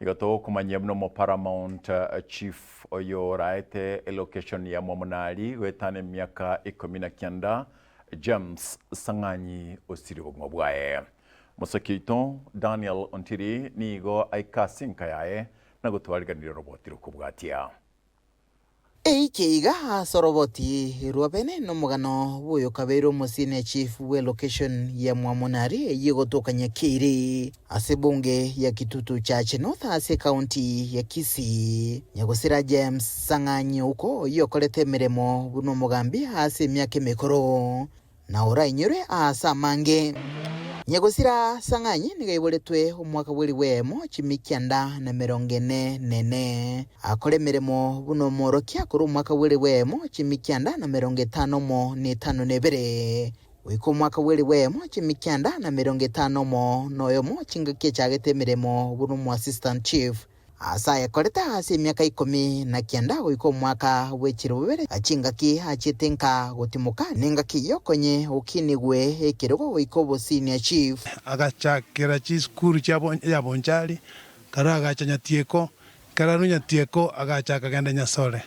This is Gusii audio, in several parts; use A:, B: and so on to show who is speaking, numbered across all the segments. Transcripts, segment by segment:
A: Igo togokomanyia buna omoparamount chief oyo oraete elocation ya Mwamunari goetana emiaka 19, James Sang'anyi osirie obogima bwaye. Mosaki oito Daniel Ontiri nigo aika ase enka yaye na gotwariganiria oroboti rokobwatia.
B: Eike iga ase oroboti rwa bene nomogano bw'oyokabeire omosenior chief bw'elocation ya Mwamunari eyio egotoka Nyakiri ase ebunge ya Kitutu Chache North ase ecounty ya Kisii. Nyagosira James Sang'anyi Ouko oyio okorete emeremo buna omogambi ase emiaka emekoro na orainyorwe aase amange. Nyagosira Sang'anyi nigo aiboretwe omwaka bw'elifu eyemo chimikianda na emerongo ene nene. Akore emeremo buna omworokia korwa omwaka bw'elifu eyemo chimikianda na emerongo etano omo na etano na ebere goika omwaka bw'elifu eyemo chimikianda na emerongo etano omo na oyomo chingaki echagete emeremo buna omoassistant chief Ase ayekorete ase emiaka ikomi na kianda goika omwaka bw'echilifu bibere, chingaki achiete nka gotimoka, nengaki y'okonye okinigwe ekerogo goika obosenior chief.
C: Agachakera chisukuru chia ya Bonchari, karo agacha Nyatieko, ekero arure Nyatieko agacha akagenda Nyasore,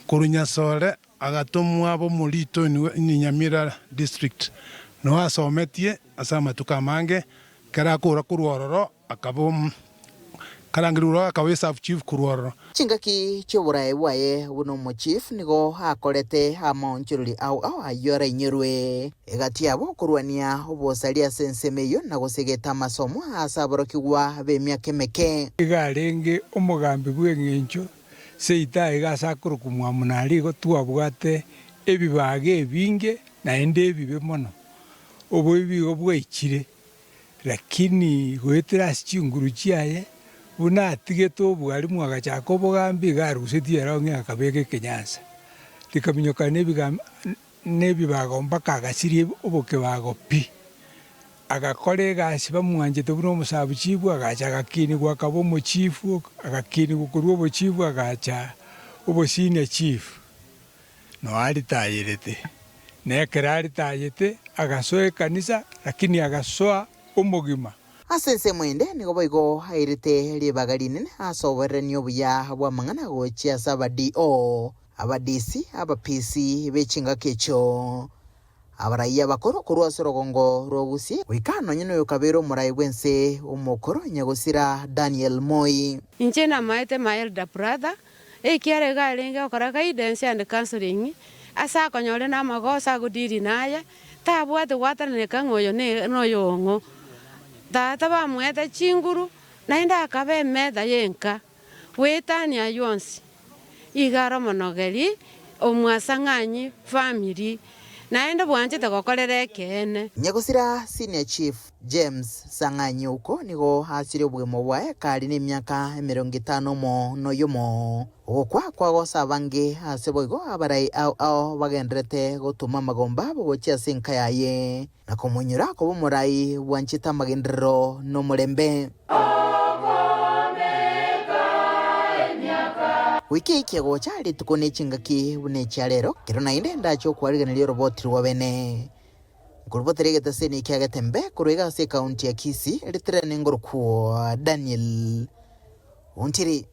C: korwa Nyasore agatomwa abe omorito in Nyamira district, noo asometie ase amatuko amange, ekero akora korwa ororo Akaba karangerigwe ororo akaba esub chief korwa ororo.
B: Chingaki chi'oboraai bwaye buna omochief nigo akorete amaonchorori ao ao ayio arainyorwe egati yabo okorwania obosaria ase ensemo eyio na gosegeta amasomo ase aborokigwa b'emiaka emeke.
D: Iga arenge omogambi bw'engencho seito aiga ase akorokwa Mwamunari igo twabwate ebibaga ebinge naende ebibe mono. Oboibi igo bwaichire Lakini goetera ase chinguru chiaye, buna atigete obwarimu agachaka obogambi, iga arusetie erong'i akabeka ekenyansa, rikaminyoka nebibago mpaka agasiria obokebago pi. Agakora egasi bamwanchete buna omosabuchifu, agacha agakinigwa akaba omochifu, agakinigwa korwa obochifu agacha obosenior chief. Noo aritayerete, na ekero aritayete agasoa ekanisa, lakini agasoa omogima.
B: Ase ensemo ende nigo boigo airete ribaga rinene ase oboererania obuya bw'amang'ana gochia ase aba DO, aba DC, aba PC be chingaki echio. Abarai abakoro korwa ase orogongo rwa Gusii goika nonye noyokabeire omorai bw'ense omokoro nyagosira Daniel Moi.
E: Inche namaete my elder brother, Ekiagera iga arenge gokora guidance and counseling ase akonyore na amagoso agodiri naye, tabwate gwatananeka ng'a oyo noyo ong'o. Tata bamoete chinguru, naende akaba emeta y'enka, goetania ayio onsi, iga are omonogeri omwasang'anyi family, naende bwanchete gokorera ekeene.
B: Nyagosira Senior Chief James Sang'anyi Ouko nigo aasirie obogima bwaye kare nemiaka emerongo etano omo noyomo. Ogokwa kwagosa abange ase boigo abarai ao ao bagendererete gotoma amagomba abo gochia ase enka yaye, na komoinyora koba omorai bwanchete amagenderero nomorembe. Goika eikia gocha rituko ne chingaki buna echia rero, kero naende ndache okwarigeneria oroboti rwa bene. Nkorobotera egetaseni kia Getembe korwa iga ase ekaunti ya Kisii, ritirere nengorokwo Daniel Ontiri.